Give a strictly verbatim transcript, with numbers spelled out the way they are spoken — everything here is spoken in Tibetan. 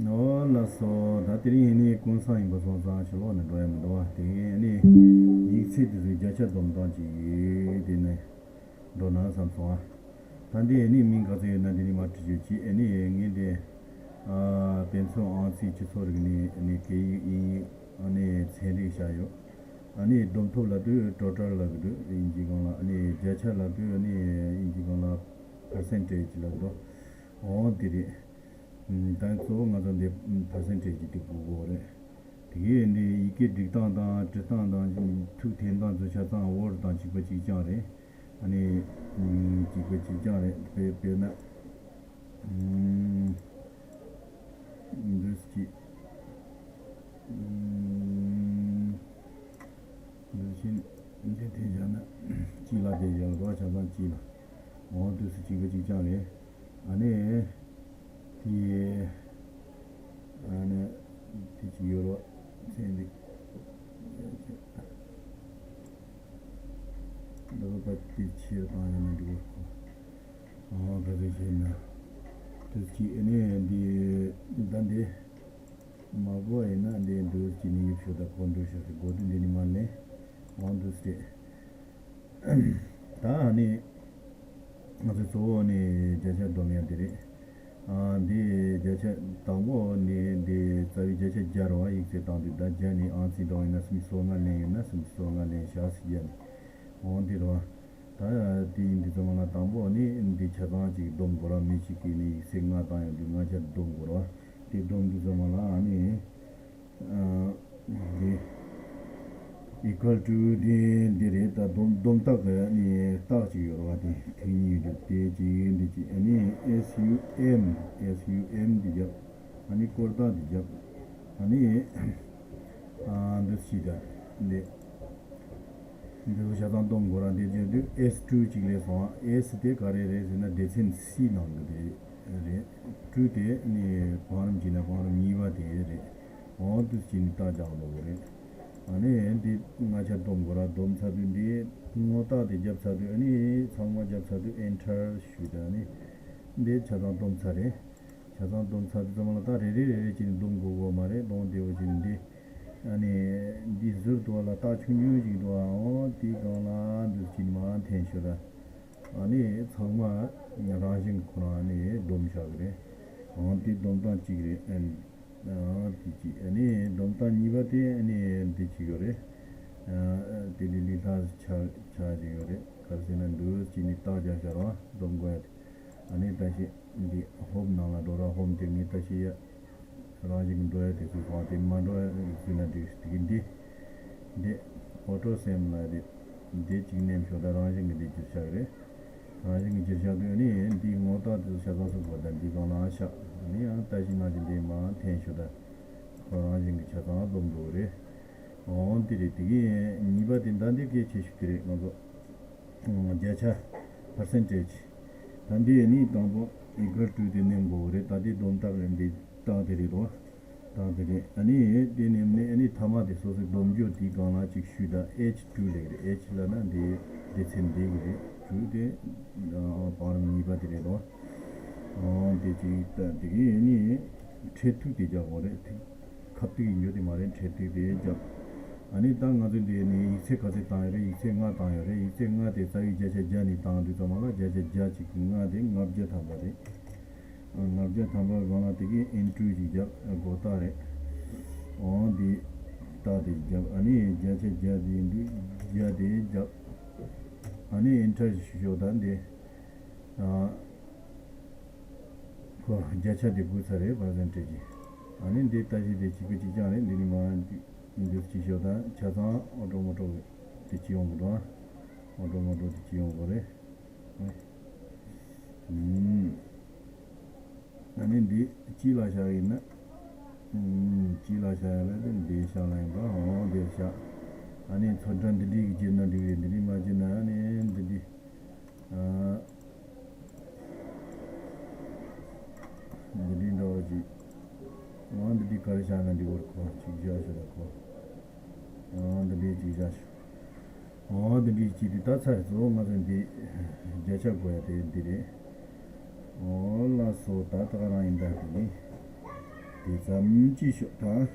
ཨོ་ལགས་སོ། ད་དེ་རིང་ཡིན་ནི་ཀུན་བཟང་ཡིན་པ་སོང་ཙང་ཕྱི་ལོགས་ནས་འགྲོ་ཡ་མི་འདུག་བ། དེ་ཡིན་ནི་ཡིག་ཚད་དེ་ཚོའི་བརྒྱ་ཆ་བསྡོམས་སྟངས་ཅིག་ཡོད། དེ་ནས་འགྲོ་ན་བསམ་སོང་ཨ། ད་འདི་ཡིན་ནི་མིང་ག་ཚོད་ཡོད་ན་འདི་ནི་མར་བྲིས་ཡོད་ཅི། ཨེ་ནི་ངས་འདི་ཨ་དཔེ་མཚོན་ཨང་རྩིས་སྤྱི་ཚོགས་རིག་གནས། ཨེ་ནི་སྐད་ཡིག་དབྱིན་ཡིག་ཨ་ནི་ཚན་རིག་བཞག་ཡོད། ཨ་ནི་བསྡོམས་ཐོབ་ལབ་དུས་ཊོ་ཊལ་ལབ་ཀྱི་འདུག་དབྱིན་ཇིའི་སྒང་ལ། ཨ་ནི་བརྒྱ་ཆ་ལབ་དུས་ཨ་ནི་དབྱིན་ཇིའི་སྒང་ལ་པར་སེན་ཊེཇ་ལབ་འདུག་འོ་དེ་རེད། ད་གཙོ་བོ་ང་ཚོ་འདི་པར་སེན་ཊེཇ་གི་དེ་དགོས་དགོས་རེད། དེ་གའི་འདི་ཡི་གེ་སྒྲིག་སྟངས་དང་འབྲི་སྟངས་དང་ཐུགས་འཐེན་སྟངས་ཚོ་ཆ་ཚང་ཝར་ཌི་དང་གཅིག་པ་གཅིག་རྐྱང་རེད། ཨ་ནི་གཅིག་པ་གཅིག་རྐྱང་རེད། དཔེ་དཔེར་ན་འདུས་གཅིག་འདུས་ཆེན་འདི་དེ་བཞག་ན་གཅིག་ལ་དེ་བཞག་རོགས་ཆ་ཚང་གཅིག་ལ། འོ་འདུས་སུ་གཅིག་པ་གཅིག་རྐྱང་རེད། ཨ་ནི། དེ། ཨ་ནི། དེ་ཅི་ཡོད་རོགས། ཚན་རིག་འདི་པ་དེ་ཕྱིར་བཏང་ཡོད་ན་འགྲིག་གོ། ཨ་ག་ཚོད་བྱས་ན། དེ་ཅི་ཨ་ནི་འདི། ད་འདི། མ་གོ་ཡིན་ན་འདི་འགྲོ་ཅི་ནི་ཡིབ་ཤོག་ད་གོ་འགྲོ་ཤོག་ཟེར་གོ་དུས་འདི་ནི་མ་ལེན། འོང་འདུག་སྟེ། ད་ནི། ང་ཚོའི་གཙོ་བོ་ནི་བརྒྱ་ཆ་སྡོམ་ཡ་དེ་རེད། ཨ་འདི་བརྒྱ་ཆ་དང་པོ་ནི་འདི་རྩ་བའི་བརྒྱ་ཆ་བརྒྱ་རེད་བ། ཡིག་ཚད་བཏང་དུས་ད་བརྒྱ་ནི་ཨང་རྩིས་འགྲོ་ཡིན་ན་སུམ་ཅུ་སོ་ལྔ་ལེན་ཡོད་ན་སུམ་ཅུ་སོ་ལྔ་ལེན་བཞག་ཟེར་བརྒྱ་ནི། འོང་འདི་རེད་བ། ད་དེ་ཡིན་དུས་ཙམ་ལ་དང་པོ་ནི་འདི་ཆ་ཚང་ཅིག་སྡོམ་དགོས་ར། མི་ཞིག་གིས་ནི་ཡིག་ཚད་ལྔ་བཏང་ཡོང་དུས་ལྔ་ཆ་སྡོམ་དགོས་ར། དེ་སྡོམ་དུས་ཙམ་ལ་ཨ་ནི། འདི། equal to འདི་འདི་རེད། ད་སྡོམ་སྡོམ་རྟགས་ཀྱི་ནི་རྟགས་ཅིག་ཡོད་ར་བ། དེ་དེ་གཉིས་ཡོད་དུས་དེ་གཅིག་འདི་གཅིག་ཨ་ནི་S U M S U M འདི་རྒྱབ། ཨ་ནི་སྐོར་རྟགས་འདི་རྒྱབ། ཨ་ནི། ཨ་འདི་ཕྱི་ད་འདི། འདི་ཚོ་ཆ་ཚང་སྡོམ་དགོས་ར། འདི་བརྗོད་དུས་S two གཅིག་སླེབས་སོང་ཨ། S དེ་ག་རེ་རེད་ཟེར་ན་སྡེ་ཚན་C ནང་གི་དེ་རེད། two དེ་ནི་བང་རིམ་གཅིག་ནས་བང་རིམ་གཉིས་པ་དེ་རེད། འོ་འདི་ཕྱི་ནི་རྟགས་རྒྱག་འགྲོ་གི་རེད། ཨ་ནི་འདི་ལྔ་ཆ་སྡོམ་དགོས་ར། སྡོམ་ཚར་དུས་འདི་ངོ་རྟགས་དེ་བརྒྱབ་ཚར་དུས་ཨ་ནི་ཚང་མ་བརྒྱབ་ཚར་དུས་enter ཞུས་ད་ཨ་ནི་འདི་ཆ་ཚང་སྡོམ་ཚར་རེད། ཆ་ཚང་སྡོམ་ཚར་དུས་ཙམ་ལ་ད་རེ་རེ་རེ་རེ་བྱས་ནས་སྡོམ་དགོས་དགོས་མ་རེད། སྡོམ་བདེ་བོ་བྱས་ནས་འདི། ཨ་ནི་འདི་ཟུར་དུ་ལ་རྟགས་ཆུང་ཆུང་ཞིག་འདུག་ཨ། འོ་དེའི་སྒང་ལ་འདུག་ཅིག་མར་འཐེན་ཤོག་ད། ཨ་ནི་ཚང་མ་རང་བཞིན་ཁོ་རང་ཨ་ནི་སྡོམ་བཞག་གི་རེད། འོ་དེ་སྡོམ་སྟངས་གཅིག་རེད། ཨ་ནི་ཨ་དེ་གཅིག་ཨ་ནི་སྡོམ་སྟངས་གཉིས་པ་དེ་ཨ་ནི་འདི་གཅིག་ཡོད་རེད། ཨ་དེ་འདི་འདི་ལྷ་ཆ་ཆ་ཅིག་ཡོད་རེད། ག་རེ་ཟེར་ན་འདུག་ཅིག་ནི་རྟགས་རྒྱག་བཞག་ར་བ། སྡོམ་དགོས་ཡ་དེ། ཨ་ནི་ད་ཤི་འདི་ཧོམ་ནང་ལ་འགྲོ་ར། ཧོམ་དེ་ངས་ད་ཤི་ཡ། རང་བཞིན་གྱི་འགྲོ་ཡ་དེ་ཚོའི་སྒང་དེ་མ་འགྲོ་ཡ་ཚུལ་ན་འགྲིག་དེ་གི་འདི། འདི་ཨོ་ཊོ་སེམ་ལ་རེད། འདི་གཅིག་མནན་ཤོག་ད། རང་བཞིན་གྱི་འདི་འགྱུར་བཞག་རེད། རང་བཞིན་གྱི་འགྱུར་བཞག་དུས་ནི་འདི་ངོ་རྟགས་དེ་ཚོ་ཆ་ཚང་སུ་དགོས་ད་འདི་སྒང་ལ་བཞག་ནི་ཡང་ལྟ་ཞིབ་གནང་ཞིག་འདི་མ་འཐེན་ཤོག་ད། ཁོ་རང་བཞིན་གྱི་ཆ་ཚང་སྡོམ་འགྲོ་གི་རེད། འོང་འདི་རེད། དེ་གི་གཉིས་པ་དེ་ད་འདི་གལ་ཆེ་ཤོས་དེ་རེད། ང་ཚོ་བརྒྱ་ཆ་པར་སེན་ཊེཇ། ད་འདི་ནི་དང་པོ་equal to དེ་མནན་དགོས་རེད། ད་འདི་སྡོམ་རྟགས་རེད། འདི་རྟགས་དེ་རེད་དོ། རྟགས་དེ་རེད། ཨ་ནི་དེ་ནས་ནི་ཨ་ནི་མཐའ་མ་དེ་སོ་སོའི་སྡོམ་འཇོག་དེའི་སྒང་ལ་ཅིག་ཞུས་ད། H two ལེགས་རེད། H ལབ་ན་འདི་སྡེ་ཚན་འདི་གི་རེད། two དེ་བང་རིམ་གཉིས་པ་དེ་རེད་དོ། འདི་ཅིག་ད་འདི་གི་ནི་འཕྲེད་ཐིག་དེ་རྒྱག་དགོས་རེད། ཁ་ཐིག་ཡིན་རྒྱུ་དེ་མ་རེད། འཕྲེད་ཐིག་དེ་རྒྱབ། ཨ་ནི་ད་ང་ཚོ་འདི་ནི་ཡིག་ཚད་ག་ཚོད་བཏང་ཡོད་རེད། ཡིག་ཚད་ལྔ་བཏང་ཡོད་རེད། ཡིག་ཚད་ལྔ་དེ་རྩ་བའི་བརྒྱ་ཆ་བརྒྱ་ནས་བཏང་དུས་ཙམ་པ་ལ་བརྒྱ་ཆ་བརྒྱ་གཅིག་གི་ལྔ་དེ་ལྔ་བརྒྱ་ཐམ་པ་རེད། ལྔ་བརྒྱ་ཐམ་པ་སྒང་ལ་དེ་གི་ཨེན་ཊར་ཅིག་རྒྱབ། སྒོ་རྟགས་རེད། འོང་འདི་རྟགས་དེ་རྒྱབ། ཨ་ནི་བརྒྱ་ཆ་བརྒྱ་དེ་ཡིན་དུས་བརྒྱ་དེ་རྒྱབ། ཨ་ནི་ཨེན་ཊར་ཞིག་ཞུ་ཤོག་ད་འདི། ཨ། ཁོ་བརྒྱ་ཆ་དེ་དགོས་ཚར་རེད། པར་སེན་ཊེཇ་གི། ཨ་ནི་འདི་ལྟ་ཞིག་དེ་གཅིག་པ་གཅིག་རྐྱང་རེད། འདི་ནི་མ་འདི་གཅིག་ཤོག་དང་ཆ་ཚང་ཨོ་ཊོ་མོ་ཊོ་དེ་གཅིག་ཡོང་གི་འགྲོ། ཨོ་ཊོ་མོ་ཊོ་དེ་གཅིག་ཡོང་དགོས་རེད། ཨ་ནི་འདི་གཅིག་ལ་བཞག་ཡིན་ན། གཅིག་ལ་བཞག་ཡ་ལ་དེ་འདི་བཞག་ལ་ཡིན་པ། འོ་འདི་བཞག་ཨ་ནི་ཚོན་ཁྲ་འདི་འདྲའི་གི་བརྗེས་ན་འགྲིག་རེད། འདི་འདྲའི་མ་བརྗེས་ན་ཨ་ནི་འདི་འདྲའི། ཨ། འདི་འདྲའི་འདྲ་བོ་ཅིག་འོ་འདི་འདྲའི་ག་རེ་བཞག་ན་འགྲིག་གོ། གཅིག་བཞག་ཤོག་ད་ཁོ། འོ་འདི་འདྲའི་གཅིག་བཞག་ཤོག་འོ་འདི་འདྲའི་གཅིག་དེ་ད་ཚར་སོང་། ང་ཚོ་འདི་བརྒྱ་ཆ་དགོས་ཡ་དེ་འདི་རེད། འོ་ལགས་སོ། ད་ད་ག་རང་ཡིན་ད་འདི་ནི། ཙམ་ཅིག་ཤོག་ད།